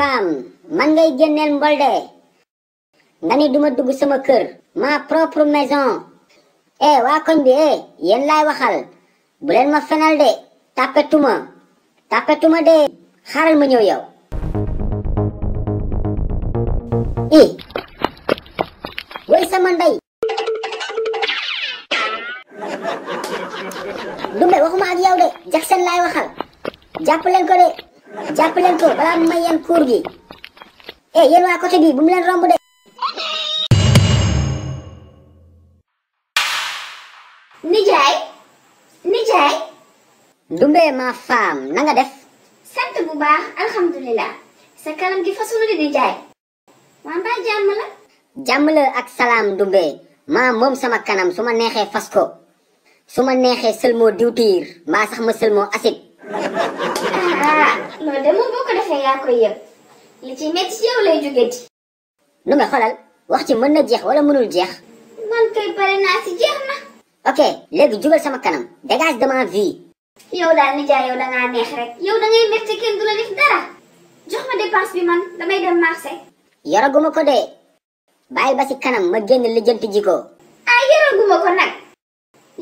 femme man ngay génneel mbolde nga ni duma dugg sama kër ma propre maison waa koñ bi yéen laay waxal bu leen ma fenal de tapetuma de xaaral ma ñëw yow woy sama ndey Dumbe waxuma ak yow de Jackson laay waxal jàpp leen ko balaa mu may yem kuur gi yéen waa côté bi bu mu leen romb de nijaay Dumbe ma femme na nga def sant bu baax alhamdulilah sa kanam gi fasunu di nijaay waa mbaa jàmm la ak salaam Dumbe maa moom sama kanam su ma neexee fas ko su ma neexee sëlmoo diwtiir mbaa sax ma sëlmoo acide loolu de moom boo ko defee yaa koy yëg li ci metti ci yow lay jóge di Dumbe xoolal wax ci mën na jeex wala mënul jeex man kay pare naa si jeex na ok léegi jugal sama kanam dégage de ma vie yow daal nijaay yow dangaa neex rek yow dangay metti kenn du la def dara jox ma dépense bi man damay dem marché yoraguma ko de bàyyil ba si kanam ma génn lijjanti ji ko yoraguma ko nag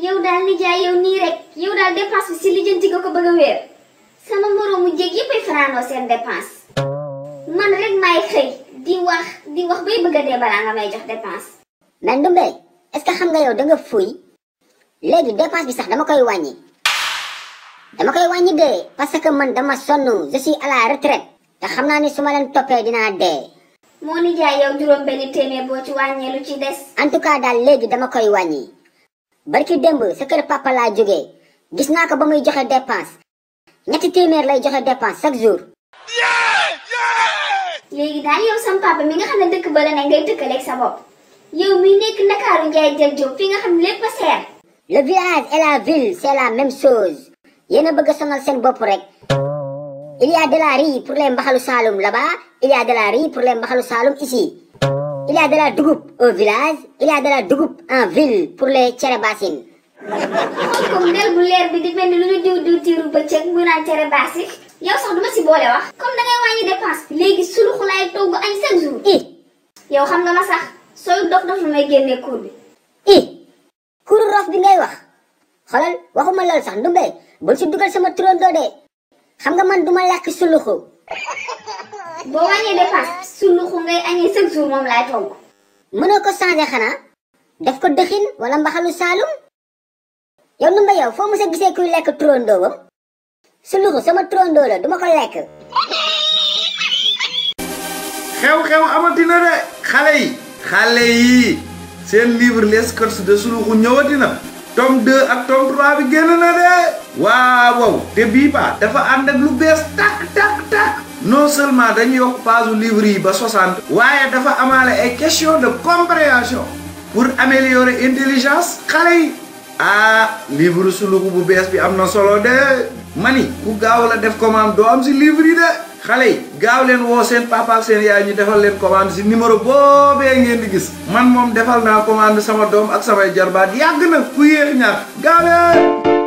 yow daal nijaay yow nii rek yow daal dépense bi si lijjanti ko bëgg a wéer sama moroomu jéeg yëppay fanaanoo seen dépense man rek maay xëy di wax bay bëgg a dee balaa nga may jox dépense mais Ndumbe est-ce que xam nga yow da nga fuy léegi dépense bi sax dama koy wàññi de parce que man dama sonn je suis à la retraite te xam naa ni su ma leen toppee dinaa dee moo nijaay yow juróom benn téeméer boo ci wàññee lu ci des en tout cas daal léegi dama koy wàññi barki démb sa kër papa laa jógee gis naa ko ba muy joxe dépense ñetti téeméer lay joxe dépense chaque jour léegi daal yow sam papa mi nga xam ne dëkk ba la ne ngay dëkkaleeg sa bopp yow mi nekk Ndakaaru njaay jël jóg fi nga xam ne lépp a seer le village et la ville c'est la même chose yéen a bëgg a sonal seen bopp rek il y a de la riz pour les mbaxalu Saloum là-bas il y a de la riz pour les mbaxalu Saloum ici il y a de la dugub au village il y a de la dugub en ville pour les cere basin xool comme del bu leer bi di mel ni lu ñu diw tiiru bëccëg mu naan cere baasi yow sax duma si boole wax comme da ngay wàññi dépense bi léegi suluxu laay togg añ chaque jour yow xam nga ma sax sooy dof lu may génnee cour bi cour rof bi ngay wax xoolal waxuma lool sax Ndumbe bul si dugal sama turandoo de xam nga man duma lekk suluxu boo wàññee dépense suluxu ngay añee chaque jour moom laay togg mënoo ko changé xanaa def ko dëxin wala mbaxalu Saalum yow Ndumbe yow foo mos a gisee kuy lekk turandoowam suluxu sama turandoo la duma ko lekk xew amatina de xale yi seen livre les courses de suluxu ñëwatina tome 2 ak tome 3 bi génn na de waaw te bii ba dafa ànd ak lu bees tak non seulement dañu yokk page livre yi ba 60 waaye dafa amaale ay question de compréhension pour améliorer intelligence xale yi livre suluxu bu bees bi am na solo de mani ku gaaw la def commande doo am si livre yi de xale yi gaaw leen woo seen papa ak seen yaay ñu defal leen commande si numéro boobee ngeen di gis man moom defal naa commande sama doom ak samay jarbaat yàgg na ku yéex ñaar gaaw leen